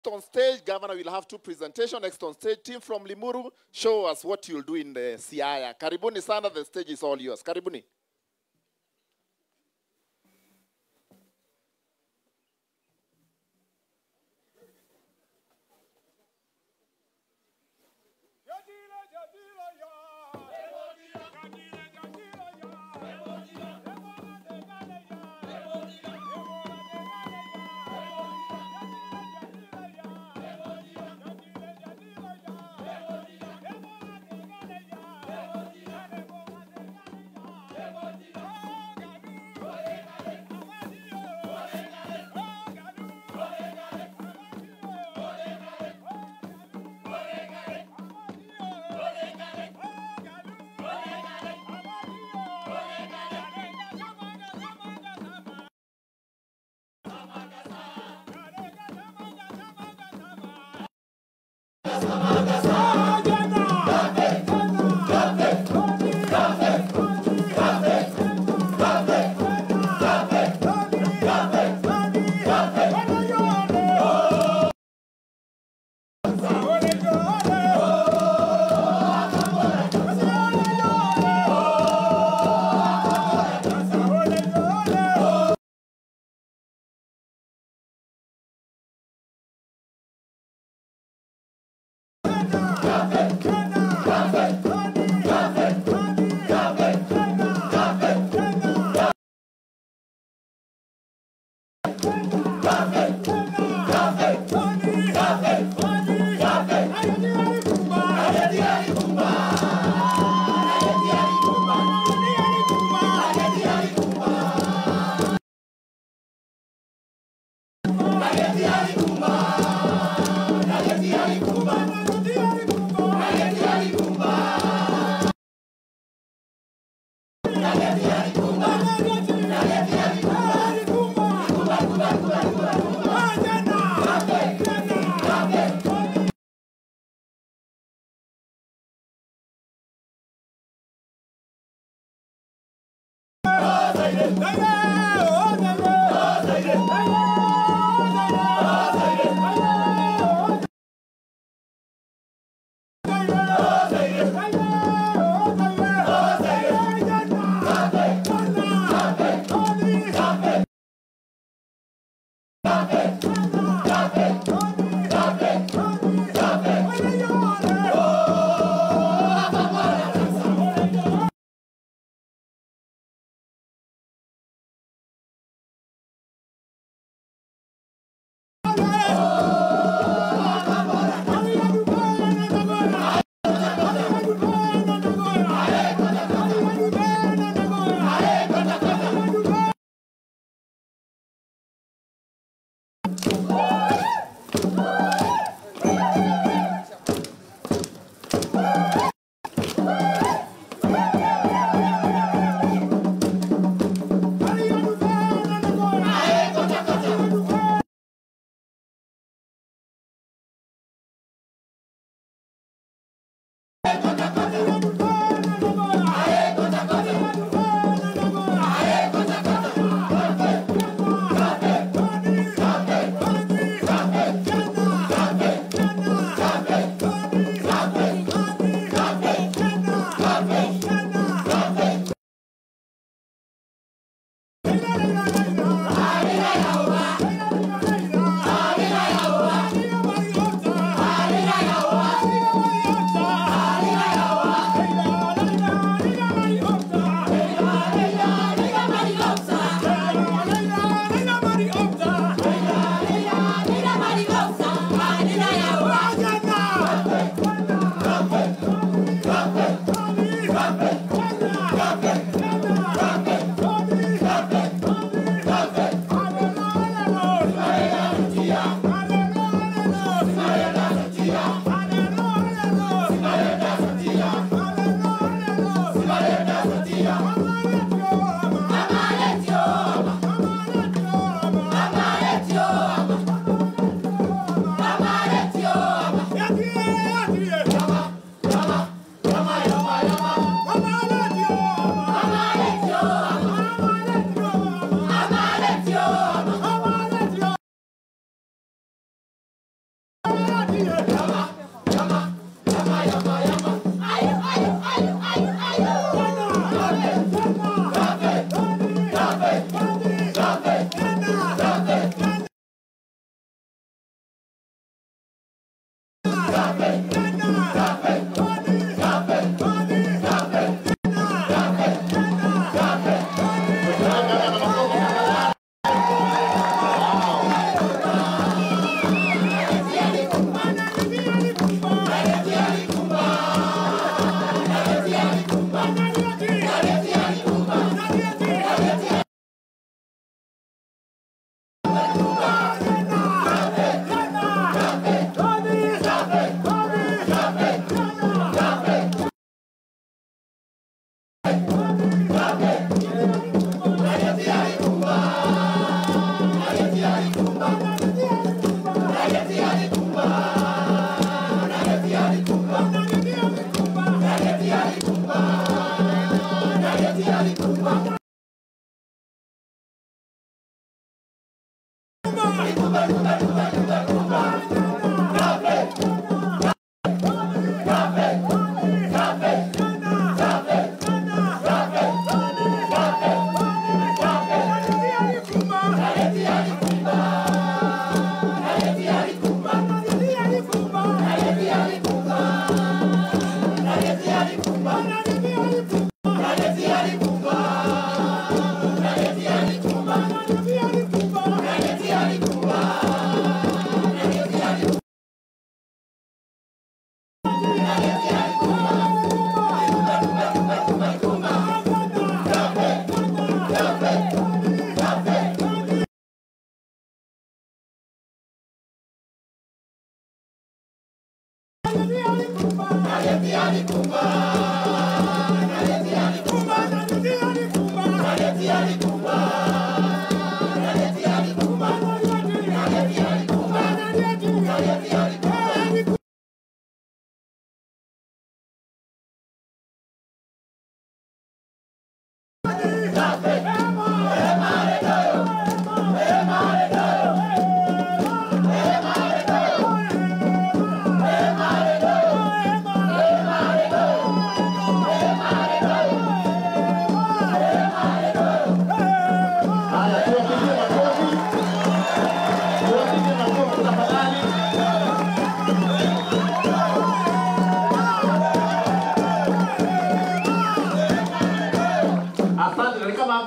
On stage, Governor will have two presentations. Next on stage, team from Limuru, show us what you'll do in the Siaya. Karibuni sana, the stage is all yours. Karibuni.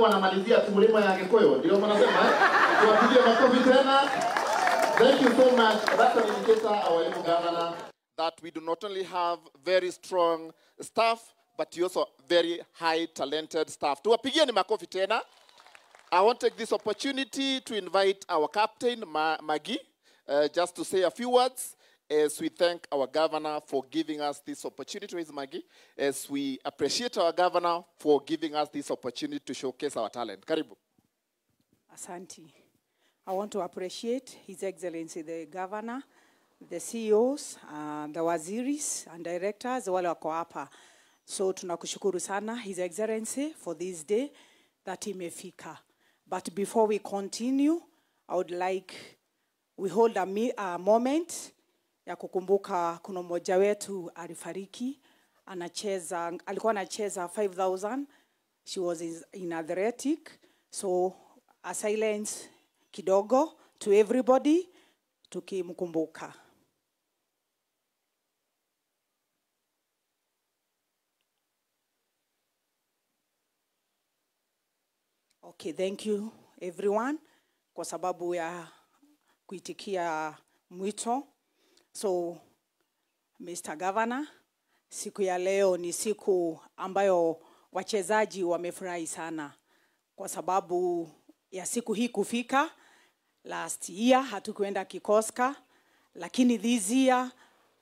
Wanamalizia tumulima ya Gikuyu, ndio wanasema tuwapigie makofi tena. Thank you so much. That's an indicator, our able governor, that we do not only have very strong staff, but you also very high talented staff. Tuwapigie ni makofi tena. I want to take this opportunity to invite our captain, Maggie, just to say a few words as we thank our governor for giving us this opportunity. Where is Maggie? As we appreciate our governor for giving us this opportunity to showcase our talent. Karibu. Asante. I want to appreciate His Excellency the Governor, the CEOs, the waziris and directors wale wako hapa. So tunakushukuru sana His Excellency for this day that imefika. But before we continue, I would like we hold a moment ya kukumbuka kuna mmoja wetu alifariki, alikuwa anacheza 5000. She was in athletic. So a silence kidogo to everybody tukimkumbuka. Okay, thank you everyone kwa sababu ya kuitikia mwito. So, Mr. Governor, siku ya leo ni siku ambayo wachezaji wamefurahi sana kwa sababu ya siku hii kufika. Last year hatukuenda Kikoska, lakini this year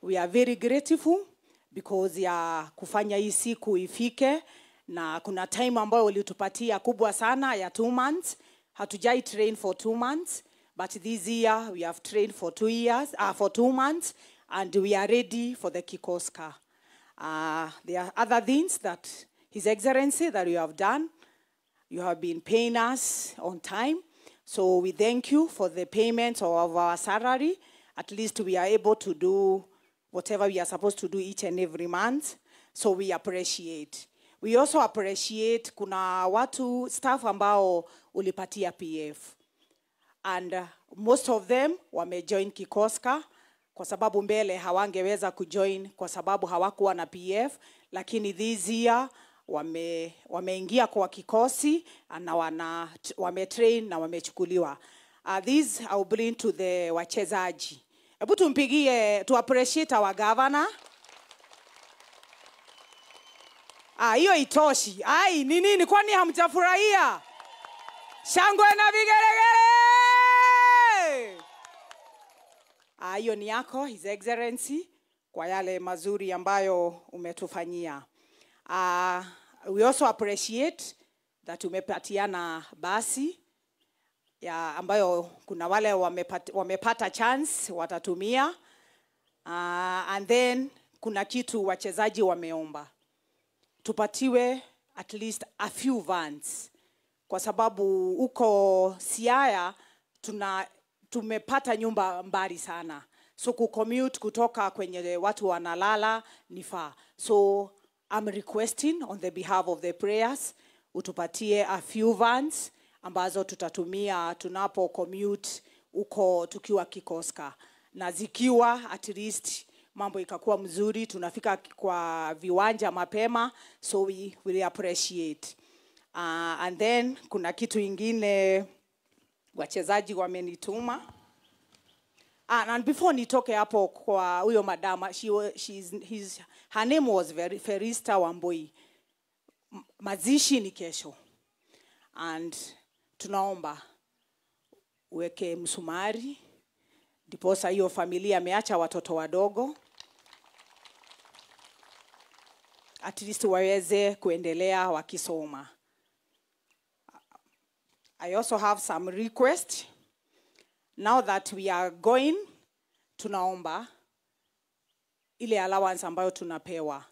we are very grateful because ya kufanya hii siku ifike, na kuna time ambayo ulitupatia kubwa sana ya 2 months. Hatujai train for 2 months. But this year we have trained for 2 years, for 2 months, and we are ready for the Kikoska. There are other things that His Excellency that you have done. You have been paying us on time. So we thank you for the payment of our salary. At least we are able to do whatever we are supposed to do each and every month. So we appreciate. We also appreciate kuna watu staff ambao ulipatia PF. And most of them wamejoin Kikoska. kwa sababu mbele hawangeweza kujoin kwa sababu hawakuwa na PF, lakini this year wameingia kwa kikosi na wametrain na wamechukuliwa. This I will bring to the wachezaji. Hebu tumpigie, to appreciate our governor. Hiyo itoshi. Ai, ni nini kwani hamjafurahia? Shangwe na vigelegele. Hiyo ni yako His Excellency kwa yale mazuri ambayo umetufanyia. We also appreciate that umepatiana basi ya ambayo kuna wale wamepata chance watatumia. And then kuna kitu wachezaji wameomba, tupatiwe at least a few vans, kwa sababu huko Siaya tumepata nyumba mbali sana, so kucommute kutoka kwenye watu wanalala ni far. So I'm requesting on the behalf of the prayers utupatie a few vans ambazo tutatumia tunapo commute huko tukiwa Kikoska, na zikiwa at least mambo ikakuwa mzuri, tunafika kwa viwanja mapema, so we will appreciate. And then kuna kitu ingine wachezaji wamenituma. And before nitoke hapo kwa huyo madama, her name was Ferista Wambui. Mazishi ni kesho, and tunaomba uweke msumari ndiposa hiyo familia ameacha watoto wadogo at least waweze kuendelea wakisoma. I also have some request. Now that we are going, tunaomba ile allowance ambayo tunapewa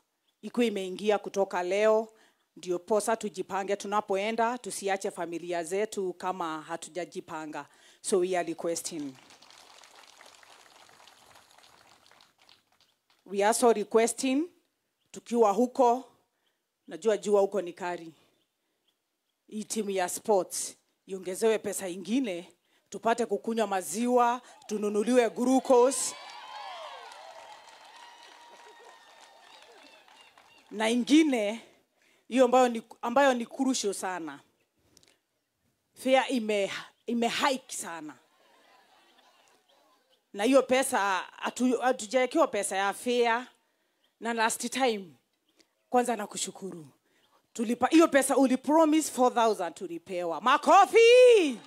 ikuwe imeingia kutoka leo, ndio posa tujipange tunapoenda, tusiache familia zetu kama hatujajipanga. So we are requesting. We are also requesting tukiwa huko, najua jua huko ni kari, hii timu ya sports iongezewe pesa ingine, tupate kukunywa maziwa, tununuliwe glucose. Na ingine hiyo ambayo ni crucial sana, fare ime hike sana, na hiyo pesa hatujawekewa pesa ya fare. Na last time kwanza nakushukuru, tulipa hiyo pesa ulipromise 4,000 tulipewa. Makofi.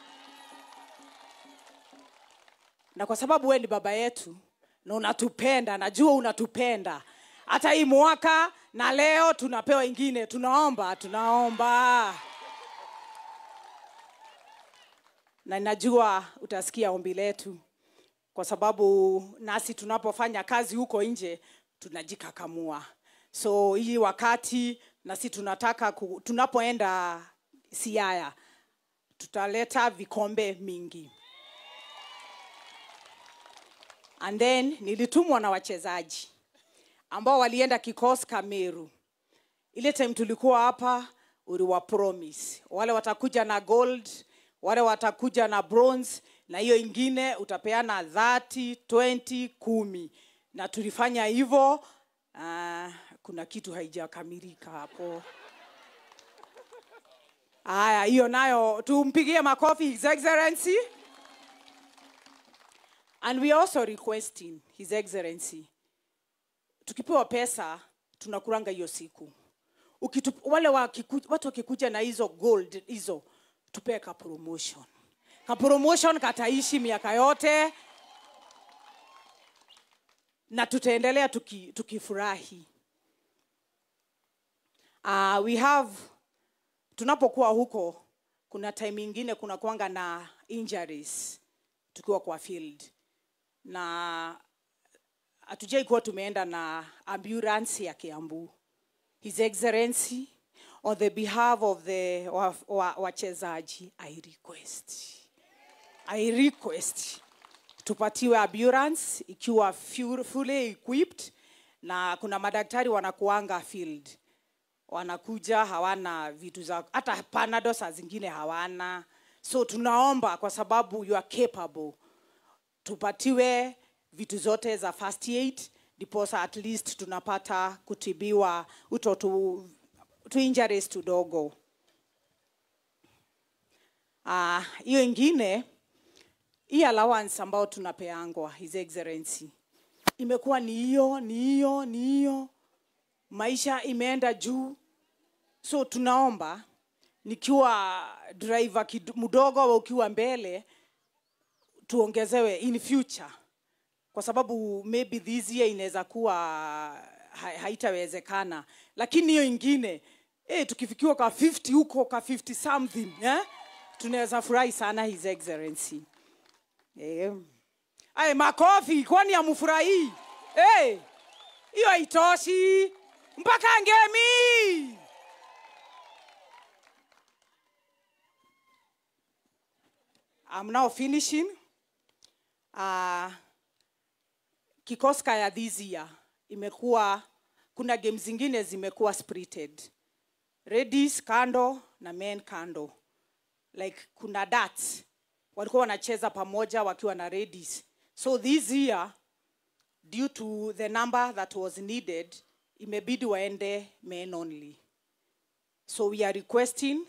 Na kwa sababu wewe ni baba yetu na unatupenda, najua unatupenda, hata hii mwaka na leo tunapewa ingine, tunaomba. Na najua utasikia ombi letu, kwa sababu nasi tunapofanya kazi huko nje tunajikakamua. So hii wakati nasi tunataka tunapoenda Siaya tutaleta vikombe mingi. And then nilitumwa na wachezaji ambao walienda Kikoska Meru. Ile time tulikuwa hapa uliwa promise wale watakuja na gold, wale watakuja na bronze, na hiyo ingine utapeana 30, 20, 10. Na tulifanya hivyo. Kuna kitu haijakamilika hapo. Aya, hiyo nayo tumpigie makofi His Excellency. And we also requesting His Excellency, tukipewa pesa tunakuranga hiyo siku. Wale watu wakikuja na hizo gold hizo, tupe ka promotion. Ka promotion kataishi miaka yote, na tutaendelea tukifurahi. We have, tunapokuwa huko kuna time nyingine kuna kuanga na injuries tukiwa kwa field, na hatujai kuwa tumeenda na ambulance ya Kiambu. His Excellency, on the behalf of the wachezaji, I request tupatiwe ambulance ikiwa fully equipped, na kuna madaktari wanakuanga field, wanakuja hawana vitu za hata Panadol saa zingine hawana. So tunaomba kwa sababu you are capable, tupatiwe vitu zote za first aid, ndiposa at least tunapata kutibiwa uto tu injuries tudogo. Hiyo ingine, hii allowance ambayo tunapeangwa, His Excellency, imekuwa ni hiyo, ni hiyo, ni hiyo. Maisha imeenda juu. So tunaomba, nikiwa driver mdogo au ukiwa mbele, tuongezewe in future. Kwa sababu maybe this year inaweza kuwa haitawezekana. Lakini hiyo ingine, tukifikiwa kwa 50 huko, kwa 50 something, Tunaweza furahi sana, His Excellency. Ay, makofi, kwani hamfurahii? Hiyo haitoshi. Mpaka ngemi. I'm now finishing. Kikoska ya this year imekuwa, kuna games zingine zimekuwa splitted. Ladies kando na men kando. Like kuna darts walikuwa wanacheza pamoja wakiwa na ladies. So this year, due to the number that was needed, imebidi waende men only. So we are requesting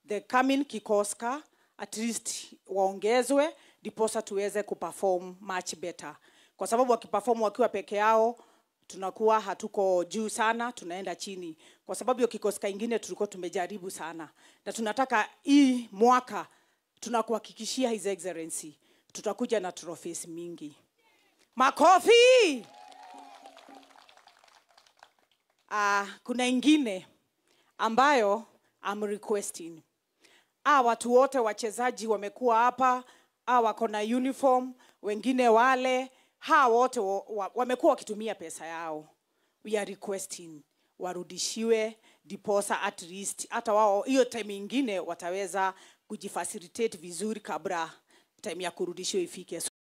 the coming Kikoska at least waongezwe ndiposa tuweze kuperform much better. Kwa sababu wakiperform wakiwa peke yao tunakuwa hatuko juu sana, tunaenda chini. Kwa sababu hiyo Kikoska ingine tulikuwa tumejaribu sana. Na tunataka hii mwaka tunakuhakikishia His Excellency tutakuja na trophies mingi. Makofi! Kuna ingine ambayo I'm requesting. Watu wote wachezaji wamekuwa hapa, wako na uniform, wengine wale, hawa wote wamekuwa wakitumia pesa yao. We are requesting warudishiwe diposa at least hata wao hiyo time ingine wataweza kujifacilitate vizuri kabla time ya kurudishiwa ifike.